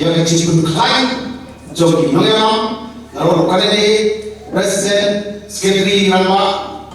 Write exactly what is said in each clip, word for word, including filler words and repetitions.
Ïa ka jingpynkhlaiñ jong ki nongïalam, nga ruh ka ne President, Secretary, Rangbah.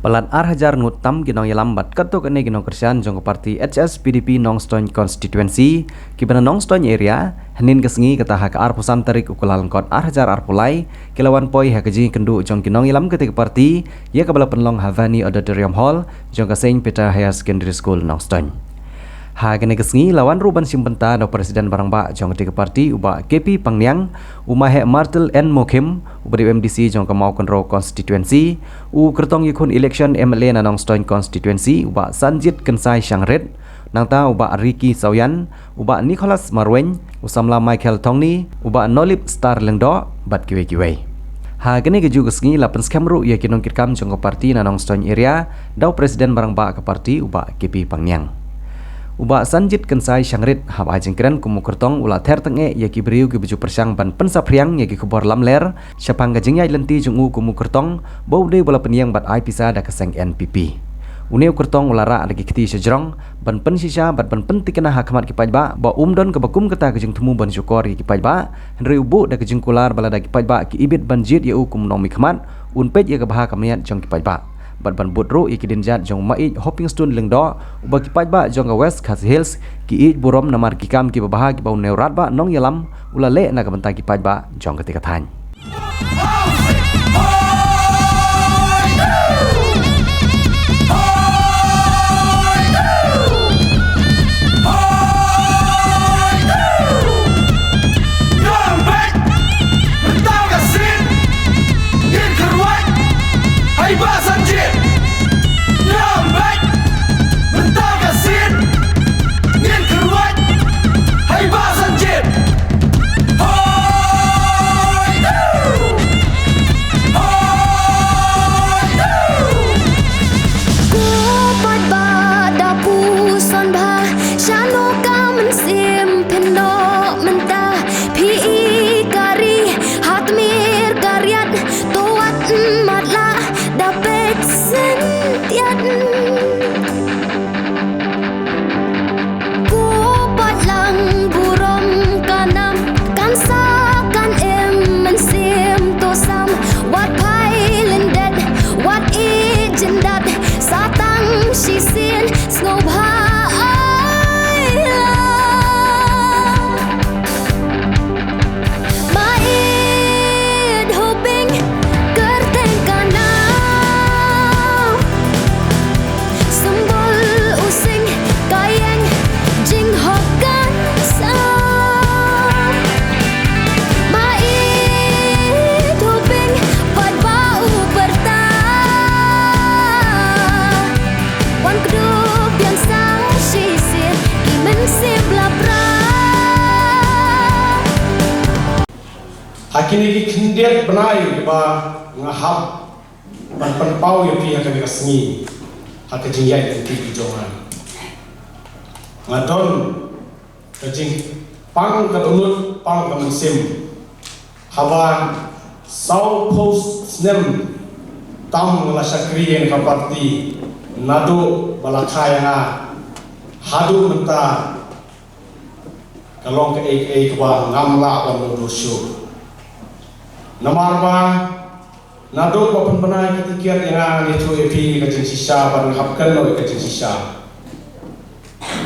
Palat ar hajar ngut tam ki nongïalam bad katto katne ki nongkyrshan jong ka party H S P D P Nongstoiñ Constituency, kiba na Nongstoiñ area, hynnin ka sngi kata ha ka arphew san tarik u Kyllalyngkot ar hajar arphew lai, ki la wan poi ha ka jingïakynduh jong ki nongïalam kata ka party, ïa kaba la pynlong ha Vani Auditorium Hall, jong ka Saint Peter Higher Secondary School Nongstoiñ. Ha kane ka sngi la wan ruh ban shim bynta da u President ba rangbah jong ka party u Bah K P Pangniang, u Maheh Martel N Mukhim, uba dei u M D C jong ka Mawkynrew Constituency, u kyrtong ïakhun election M L A na Nongstoiñ Constituency, u Bah Sanjit Kynsai Shangrit, nangta u Bah Ricky Sawian, u Bah Nicholas Marwein, u samla Michael Thongni, u Bah Nolip Star Lyngdoh, bad kiwei kiwei. Ha kane kajuh ka sngi la pynskhem ruh ïa ki nongkitkam jong ka party na Nongstoiñ area, da u President ba rangbah ka party u Bah K P Pangniang. U Bah Sanjit Kynsai Shangrit haba ai jingkren kum u kyrtong u la ther tyngeh ïa ki briew kiba ju pyrshang ban pynsaphriang ïa ki khubor lamler, shaphang ka jingïaid lynti jong u kum u kyrtong, ba u dei ba la pynïeng bad ai pisa da ka seng N P P. Une u kyrtong u la rah da ki kti shajrong, ban pynshisha bad ban pyntikna ha khmat ki paidbah, ba um don kaba kum kata ka jingthmu ban shukor ïa ki paidbah, hynrei u buh da ka jingkular ba lada ki paidbah ki ibit ban jied ïa u kum u nongmihkhmat, un peit ïa ka bha ka miat jong ki paidbah. Bad ban bud ruh ïa ki dienjat jong u Maieit Hopingstone Lyngdoh, uba ki paidbah jong ka West Khasi Hills, ki ïeit burom namar ki kam kiba bha kiba une u radbah nongïalam, u la leh na ka bynta ki paidbah jong kata ka thaiñ. Mynta ka sien ngin kyrwat hai ba Sanjit. Hoi! Hoi! Ko paidbah da puson bha, shano ka mynsiem phin noh mynta, phi i ka ri ha tmier ka riat, to wat matlah da peit syntiat. Ko patlang burom ka nam, kan sa kan im mynsiem to sam, wat phai lyndet, wat ïeit jyndat, sa tang shisien sngewbha ai la. Maieit Hoping kyrteng ka nam, symbol u sing ka ïeng jinghok kan sa. Maieit Hoping paidbah u pyrta, wan kdup biang sa shisien ki mynsiem la pra. Ha kine ki khyndiat bnai ba nga hap ban pynpaw ïa phi ha kane ka sngi, ha ka jingïaid lynti ki jong nga, nga don ka jingpang ka dohnud, pang ka mynsiem. Haba sawphew snem tam nga la shakri ïa ka party, naduh ba la kha ïa nga haduh mynta, ka long kaei kaei kaba ngam lah ban mutdur shuh. Namar ba naduh ba pynbna ïa ka tiket ïa nga, ngan ïathuh ïa phi ka jingshisha bad nga hap kynnoh ïa ka jingshisha.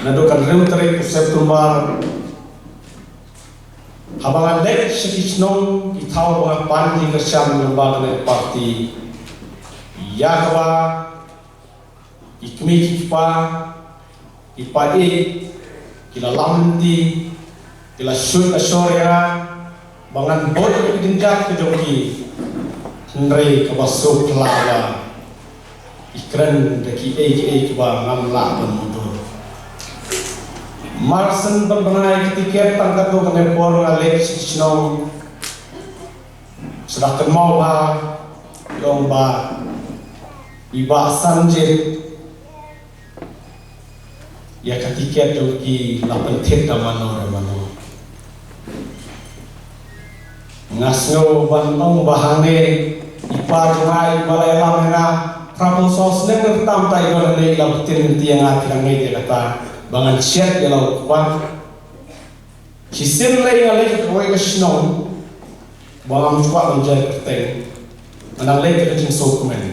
Naduh ka hynriew tarik u September, haba nga leit sha ki shnong ki thaw ba nga pan jingkyrshan lyngba kane ka party, ïa kaba ki kmie ki kpa, ki paid, ki la lam lynti, ki la shut la shor ïa nga ba ngan bud ïa ki jynjar ka jong ki. Hynrei kaba suk la ba ki kren da kiei kiei kiba ngam lah ban mutdur. Mar shen ban bna ïa ka tiket tang katto katne por nga leit sha ki shnong, sdang kynmaw bha, long ba i Bah Sanjit, ïa ka tiket jong ki la pyntip da mano da mano. Nga sngew ban ong ba hangne i pa jong nga iba la ïalam ïa nga, phraphew saw snem khamtam ta i don hangne i la btin lynti ïa nga, phi la ngeit ïa kata. ba ngan shet ïa la u kpa. Shisien lei nga leit ha kawei ka shnong ba ngam kwah ban jia kyrteng. Nga dang leit da ka jingsngewkmen.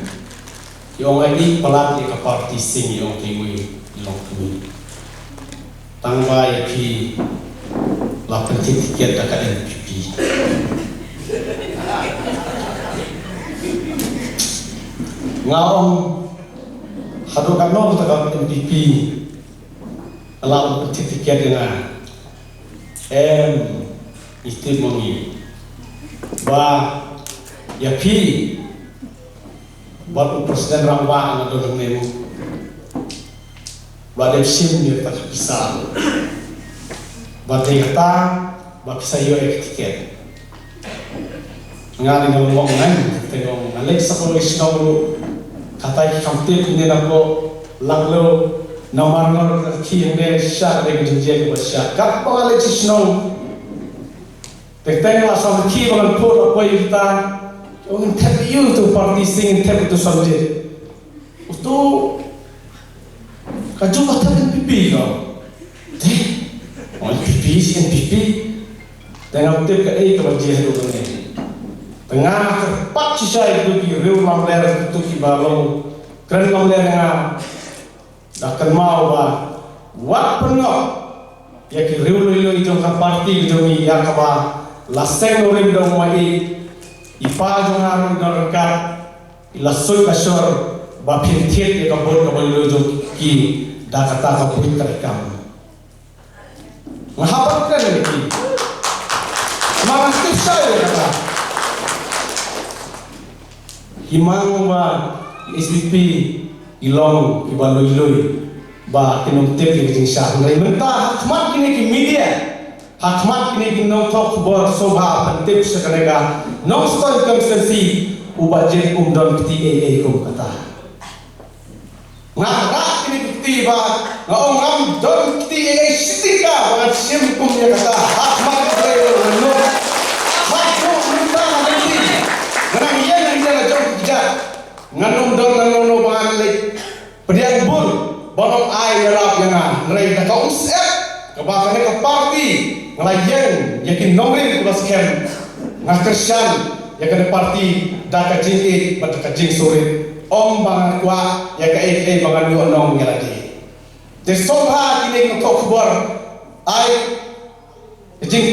I ong, ai, palat ïa ka party sing, i ong, te wei i long kmie. Tang ba ïa phi la pyntip tiket da ka N P P. Nga ong, haduh katno kata ka N P P la pyntip tiket ïa nga? Em, ngi tip ma ngi ba ïa phi bad u President Rangbah nga don hangne mo. Ba dep shim ïa kata ka pisa. Ba dei kata ba pisa ïoh ïa ka tiket. Nga dei nga long ngan, te nga leit sa kawei shnong ruh. Kata ki kam tip ine na ko, lang lo, namar nga ruh ki ine sha dei ka jingjia ka ba sha. Kat ba nga leit sha shnong. Te teng la sam ki ba ngan put la poi kita. Ong, ngin thep ïa u tu party sing, ngin thep ïa u tu Sanjay. Utu ka ju ka thep N P P ka. Te, oh, N P P, si N P P. Te ngam tip kaei kaba jia haduh mynne. Te nga kyrpad shisha ïa kitu ki riew lamler, kitu kiba long kren lamler, nga da kynmaw ba wat pynnoh ïa ki riew lui lui jong ka party ka jong ngi, ïa kaba la seng nongrim da u Maieit, i pa jong nga ruh i don ryngkat, i la suit la shor ba phin thied ïa ka vote kaba lui lui jong ki da kata ka buit treikam. Nga hap ban kren ïa ki. Nga tip shai ïa kata. Ki mang ba S P P i long kiba lui lui ba kin ym tip ïa ki jingshah. Hynrei mynta ha khmat kine ki media, ha khmat kine ki nongthoh khubor, sngewbha pyntip sha kane ka Nongstoiñ constituency, u Bah Jit um don kti ei ei kum kata. Nga rah kine ki kti ba nga ong ngam don kti ei ei, shiteng ka ba ngan shim kum ïa kata. Ha khmat ka Blei ruh ngan nud. Haduh mynta nga lynti, nga nang ïeng ha ïing la jong ki kjat. Ngan ym don nano nano ba ngan leit pdiang bun ba ym ai ïarap ïa nga. Hynrei da ka umsyep kaba kane ka party nga la ïeng ïa ki nongrim kiba skhem, nga kyrshan ïa kane party da ka jingïeit bad da ka jingsngewrit. Ym ba nga kwah ïa kaei kaei ba ngan ïoh nong ïa lade. Te sngewbha kine ki nongthoh khubor, ai ka jing,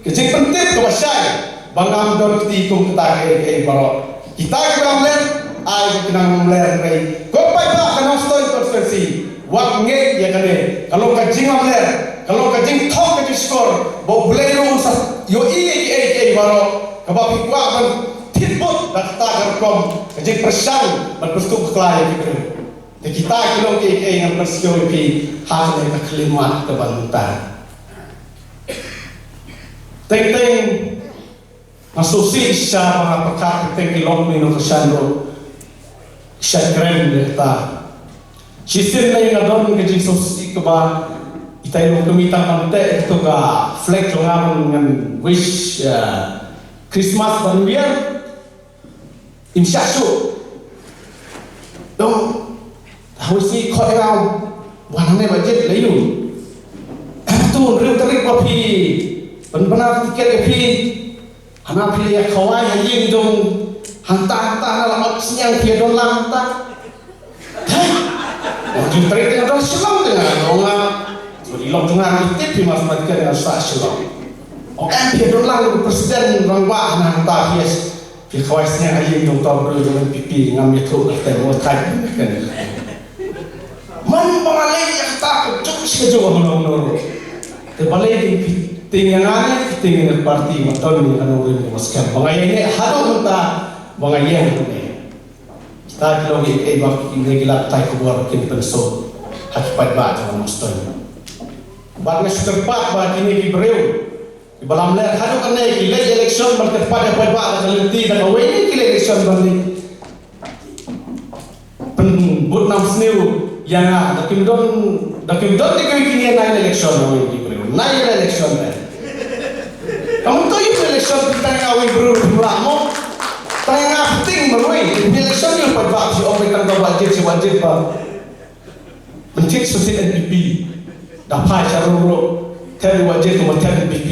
ka jingpyntip kaba shai ba ngam don kti kum kata kaei kaei baroh. Kita kiba lamler, ai ki nang lamler, hynrei ko paidbah ka Nongstoiñ constituency, wat ngeit ïa kane, ka long ka jinglamler, ka long ka jingthok ka jingshukor ba U Blei ruh un sa ïohi ïa kiei kiei baroh. Kaba phi kwah ban thied bud da kata ka rukom ka jingpyrshang ban pynskhem bakla ïa ki briew. Te kita ki long kiei kiei ngan pynsngew ïa phi ha kane ka khyllipmat kaba mynta. Teng teng nga sngewsih shisha ba nga pyrkhat, teng teng ki longkmie nongkyrshan ruh sha kren ïa kata. Shisien lei nga don ka jingsngewsih kaba itai longkmie tang ban teh ïa kato ka flag jong nga, ngan wish, uh, Christmas bad New Year. Im shah shuh. Dong, hawei sngi khot ïa nga, wan hangne Bah Jit, la ïoh. Em tu, hynriew tarik ba phi pynbna tiket ïa phi. Hana phi ïa khawai ha ïing jong hangta hangta, hana la ot sniang phi don lang hangta. Hei. Wan hynriew tarik te nga don Shillong te nga ong nga. Wan i long jong nga, i tip phi, mas mat ka nga sah Shillong. Ong em phi don lang u president rangbah hana hangta phi. Phi khawai sniang ha ïing jong uta u briew jong N P P, ngam ïathuh kata, mo thait kane. Man ba nga leit ïa kata ka juk shi ka juk ha nong nong. Te balei phi tieng ïa nga ne phi tieng ïa ka party, ma don ïa ka nongrim kaba skhem. Ba nga ïeng ne haduh mynta ba nga ïeng ne. Kita ki long kiei kiei ba kine ki lad pathai khubor kin pynsngew ha ki paidbah jong ka Nongstoiñ. Bad nga shu kyrpad ba kine ki briew kiba lamler haduh kane ki leit election ban kyrpad ïa paidbah da ka lynti da kawei ne ki leit election ban leit pynbud nam sniew ïa nga, da kim don, da kim don de kawei kine nine election, kawei ki briew nine election ne. Kam to ïa election, tang nga wei briew pynlah mo. Tang nga pynting marwei election ïa paidbah, shi ong tang ka Bah Jit, shi Bah Jit ba. Mynta shu sit N P P. Da phai sha rum ruh, thep u Wajid kumba thep u N P P.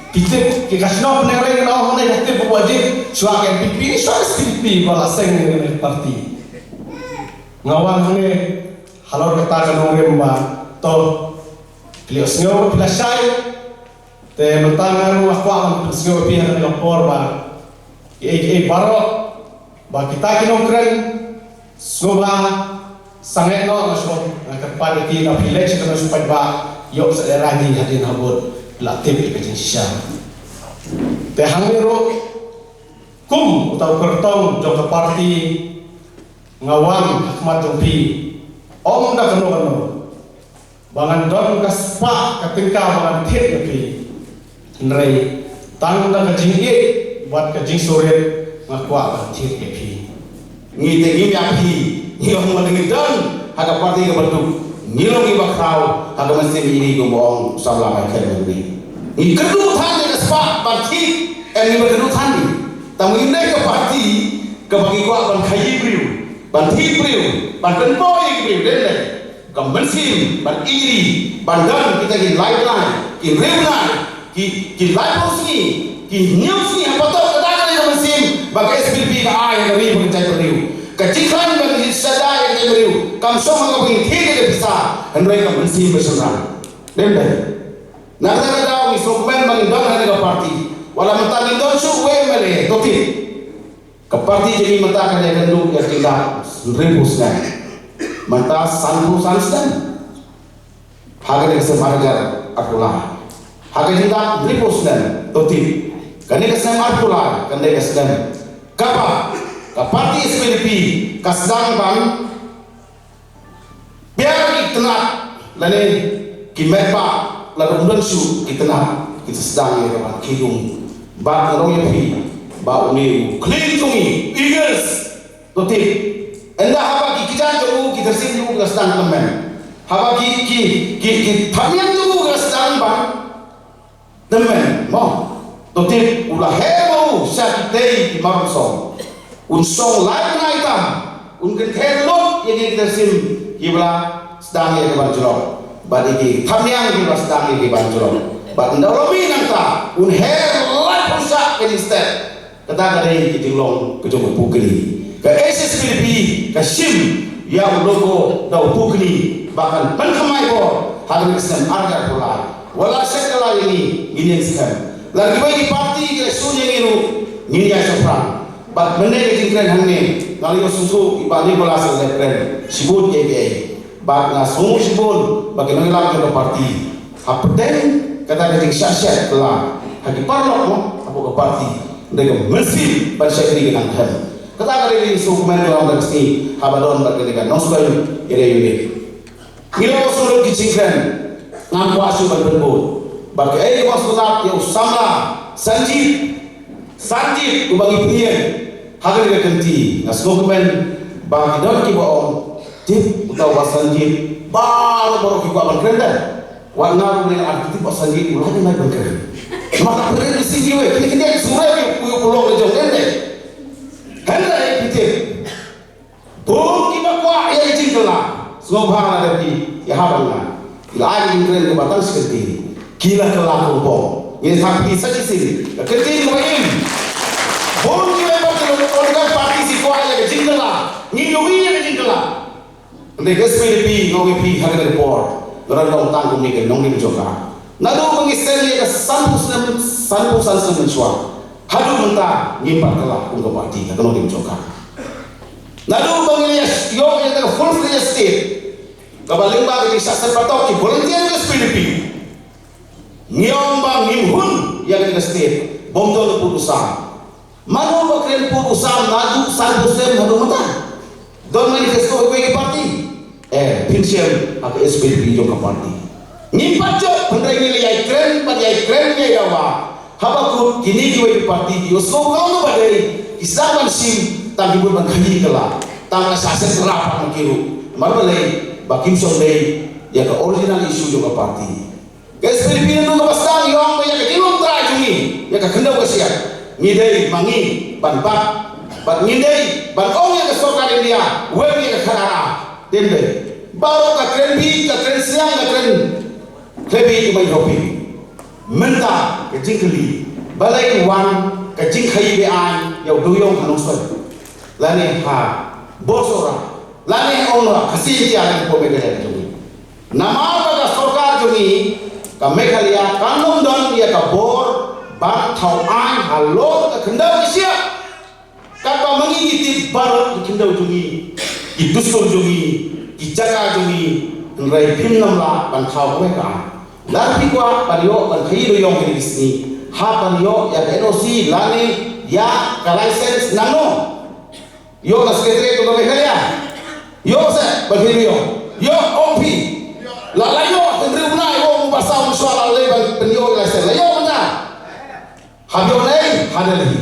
Ki tip, ki ka shnong Pneng Reng na ong ne ka tip u Wajid, shuwa ka N P P, shuwa ka S P D P, ba la seng ne ka party. Nga wan hangne, halor kata ka nongrim ba, to, phi la sngew, phi la shai, te mynta nga ruh nga kwah ban pynsngew ïa phi ha kane ka por ba, kiei kiei baroh, ba kita ki nongkren, sngewbha, sangeh noh, nga sngewbha, nga kyrpad ïa ki, na phi leit sha kano sha paidbah, ïoh sa ïa rangi hadien habud, la tip ïa ka jingshisha. Te hangne ruh, kum uta u kyrtong jong ka party, nga wan ha khmat jong phi, ym da kano kano. Ba ngan don ka spah ka tyngka ba ngan thied ïa phi. Hynrei tang da ka jingïeit bad ka jingsurit nga kwah ban thied ïa phi. Ngi te ngim ïa phi, ngi ong ba ngi don ha ka party kaba duk. Ngi long kiba khraw ha ka mynsiem ïa ngi, kumba ong u samla Michael mynne. Ngi kyrduh than ïa ka spah ban thied, em, ngi ba kyrduh than ngi. Tang ngi dei ka party kaba ngi kwah ban khaïi briew, ban thied briew, ban pynpoi ïa ki briew, dei ne em? Ka mynsiem ban ïeit, ban don kita ki lai bnai, ki hynriew bnai, ki, ki laiphew sngi, ki hynñiew sngi, ha pateng kata ka dei ka mynsiem ba ka S P D P ka ai ha ka ri bad ka jaitbynriew. Ka jingkhlaiñ ban ïeit shada ïa ka jaitbynriew kam shong ha kaba ngi thied ïa ka pisa, hynrei ka mynsiem ba shynrang. Dei, dei. Na kata ka daw ngi sngewkmen ba ngin don ha kane ka party. Wat la mynta ngim don shuh uwei u M L A, to tip. Ka party jong ngi mynta ka dei ka kynduh ïa ka jingdap hynriewphew snem. Mynta sanphew san snem. Ha kane ka snem ar hajar arphew lai. Ha ka jingdap hynriewphew snem, to tip. Kane ka snem arphew lai, kane ka snem kaba ka party S P D P ka sdang ban pher ki tnat lane ki metbah, lada ym don shuh ki tnat, ki sdang ïa ka ban khie lung. Bad nga ong ïa phi ba une u khlieh jong ngi, Eagles, to tip. Ynda haba ki kjat jong u, ki tyrsim jong u ki la sdang tymmen. Haba ki, ki, ki, ki thapniang jong u ki la sdang ban tymmen, mo. To tip u la her ma u sha kitei ki marong song. Un song lai bnai tam, un kynther lut ïa ki tyrsim kiba la sdang ïa ka ban jrong. Bad ïa ki thapniang kiba la sdang ïa ki ban jrong. Bad ynda u la mih nangta, un her laiphew shah ka jingsted. Kata ka dei ka jinglong ka jong ka pukri. Ka H S P D P ka shim ïa u logo da u pukri ba kan pynthymmai bor ha kane ka snem ar hajar arphew lai. Wat la shet kylla ïa ngi, ngin ïeng skhem. Lada kiwei ki party ki la shun ïa ngi ruh, ngin ïaid shaphrang. Bad mynne ka jingkren hangne, nga la ïohsngew i Bah Nicholas ka la dep kren shibun kiei kiei. Bad nga sngewnguh shibun ba ki nongïalam jong ka party, hapdeng kata ka jingshah shet kylla ha ki paralok, mo, hapoh ka party, hynrei ka mynsiem ban shakri ka dang them. Kata ka dei ka jingsngewkmen jong nga ha kane ka sngi haba don bad kane ka Nongstoiñ Area Unit. Ngi la ïohsngew ki jingkren, ngam kwah shuh ban pynbud. Bad kaei kaba sngewtynnat ïa u samla Sanjit, Sanjit uba ngi pynïeng ha kane ka kynti, nga sngewkmen ba ki don kiba ong, tip uta u Bah Sanjit, baroh baroh ki kwah ban kren da. Wat nga ruh nga tip u Bah Sanjit u la dang ban kren. Mata kren ki sing kiwei, kine kine ki sure ki u u long la jong kren de. Hynrei ki tip. Bun kiba kwah ïa ka jingkylla, sngewbha la dep ki ïahap bad nga. Ki la ai ka jingkren kaba tang shi kyntien, ki la kylla kongpong. Ngin sa kti sa shisien ka kyntien kaba im. Bun kiba ïa ka political party ki kwah ïa ka jingkylla, ngin ïohi ïa ka jingkylla. Hynrei ka S P D P nga ong ïa phi ha kane ka por, nga dang long tang kum ka nongrim jong ka. Naduh ba ngi seng ïa ka sanphew snem, sanphew san snem mynshuwa, haduh mynta ngim pat kylla kum ka party ha ka nongrim jong ka. Naduh ba ngi ïa ïoh ïa ka full fledged state, kaba lyngba ka jingshah seng patok ki volunteer ka S P D P, ngi ong ba ngim hun ïa ka state, bym don pud u sam. Mano ba kren pud u sam naduh sanphew snem haduh mynta? Don manifesto ha kiwei ki party? Eh, phin shem ha ka S P D P jong ka party. Ngim pat jop, hynrei ngi la ïai kren, pat ïai kren, ïai dawa. Haba kut kine kiwei ki party ki ïohsngew kano ba dei, ki sdang ban shim, tang ki bun ban khaïi kylla. Tang la shah shet kylla pat ma ki ruh. Namar balei, ba kim shym dei ïa ka original issue jong ka party. Ka S P D P naduh kaba sdang ïa ong ba ïa ka jinglong trai jong ngi, ïa ka khyndew ka shyiap, ngi dei ma ngi ban bat, bad ngi dei ban ong ïa ka sorkar India, weng ïa ka khadar. Dei, dei. Baroh ka kren bih, ka kren siang, ka kren Khlem i mai roping. Mynta ka jingkylli, balei wan ka jingkhaii be-aiñ ïa u dewïong ha Nongstoiñ lane ha Bor Sohra lane ong ha Khasi Jaintia lane Meghalaya jong ngi. Namar ba ka sorkar jong ngi ka Meghalaya kam don ïa ka bor ban thaw aiñ halor ka khyndew ka shyiap. Katba ma ngi ngi tip baroh ki khyndew jong ngi, ki dustur jong ngi, ki jaka jong ngi, hynrei phim nang lah ban thaw kawei ka aiñ. Lada phi kwah ban ïoh ban khaii dewïong ha kine ki sngi, hap ban ïoh ïa ka N O C lane ïa ka license nangno? Ïoh na Secretariat jong ka Meghalaya? Ïoh se ban khaii dewïong? Ïoh, ong phi. La la ïoh, hynriew bnai ïoh, u ba saw u shuwa la lei ban pynïoh license. La ïoh mynta? Hap ïoh nei ha Delhi.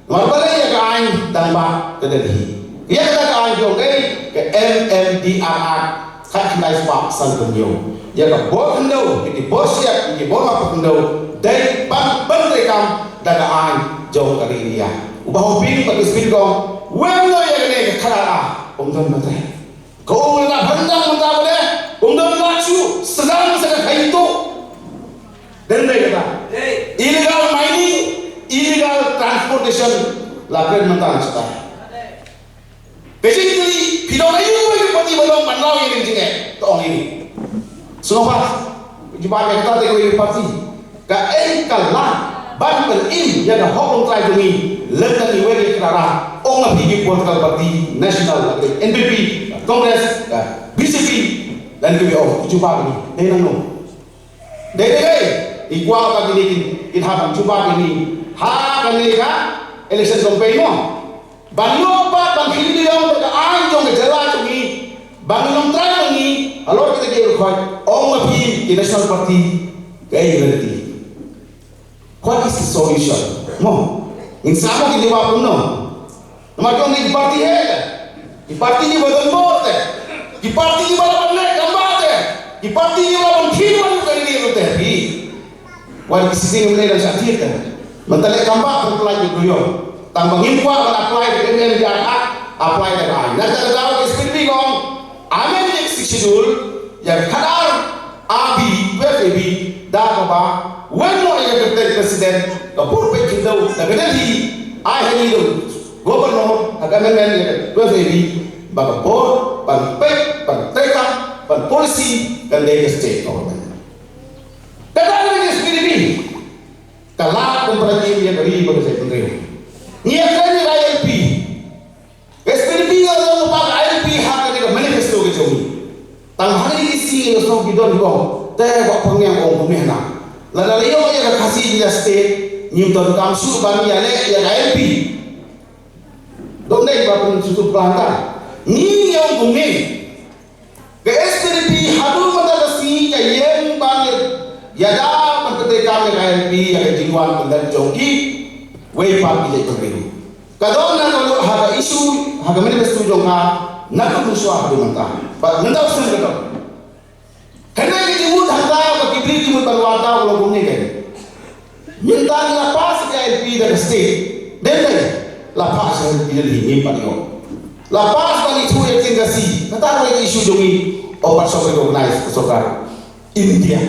Namar balei? Ïa ka aiñ dang bah ka Delhi. Ïa kata ka aiñ jong dei ka M M D R Act khatkhyndai spah sanphew hynñiew. Ïa ka bor khyndew, ïa ki bor shyiap, ïa ki bor map khyndew, dei ban pyntreikam da ka aiñ jong ka ri India. U Bah Hoping bad ki Speaker, weng noh ïa kane ka khadar, ah, ym don ba trei. Ka ong lada pyndonkam mynta ba dei, ym don lad shuh, sdang sa ka khaii tuh. Dei ne em dei kata? Illegal mining, illegal transportation, la kren mynta shatai. Ka jingkylli, phi don aïu ba ki party ba long ban law ïa ka jingeh? To ong ïa ngi. Sngewbha, jubab ïa kata te kawei ka party. Kaei ka lad ban pynim ïa ka hok longtrai jong ngi lem na ngi wei ka dara, ong ma phi ki political party national, N P P, Congress, B J P, lane kiwei, ong jubab ïa ngi. Dei nangno? Dei dei dei. Ngi kwah ba kine kin, kin hap ban jubab ïa ngi ha kane ka election campaign mo. Ban ïoh pat ban khaii dewïong da ka aiñ jong ka jylla jong ngi, ba ngi long trai ba ngi halor kita ki riewkhoit, ong ma phi ki national party, kaei ka lynti? What is the solution? Mo, ngin sa mo ki jubab kumno? Namar ki ong ki party hi te, ki party kiba don bor te, ki party kiba lah ban leh kam bah te, ki party kiba lah ban khie ban leh ka ri te phi. Wat ki sitting MLA dang shah thied te. Mynta leh kam bah ban apply ïa ka dewïong. Tang ba ngim kwah ban apply da ka M M D R Act, apply da ka aiñ. Na kata ka daw ka S P D P ka ong, amend ïa ka Sixth Schedule, ïa ka khadar A B, twelve A B, da kaba weng noh ïa ka kyrteng president, ka bor peit khyndew, da ka Delhi, ai ha ngi da u Governor, ha ka amendment ïa ka twelve A B, ba ka bor ban peit, ban treikam, ban policy, kan dei ka state government. Kata ka dei ka S P D P. Ka lad ban pynim ïa ka ri bad ka jaitbynriew. Ngi ïakren ïa ka I L P. Ka S P D P ka long lypa ka I L P ha kane ka manifesto ka jong ngi. Tang ha kine ki sngi nga sngew ki don ki ong, te Bah Phang Niang ong kumne na, lada la ïoh ïa ka Khasi Jaintia State, ngim donkam shuh ban ïaleh ïa ka I L P. Don dei ba pynsusup plan ka. Ngi ngi ong kumne. Ka S P D P haduh mynta ka sngi ka ïeng ban ïada ban pyntreikam ïa ka I L P ïa ka jingwan pyndep jong kiwei pat ki jaitbynriew. Ka don na ka, ha ka issue, ha ka manifesto jong ka, na ka mynshuwa haduh mynta. Bad mynta u snem ka don. Hynrei ka jingmut hangta ba ki briew ki mut ban wad da u long kumne kein. Mynta ngi la pass ïa ka I L P da ka state. Dei dei. La pass ïa ka I L P da hi ngim pat ïoh. La pass ban ithuh ïa ka ktien Khasi. Kata ruh ka issue jong ngi. Ym pat shong recognize ka sorkar India.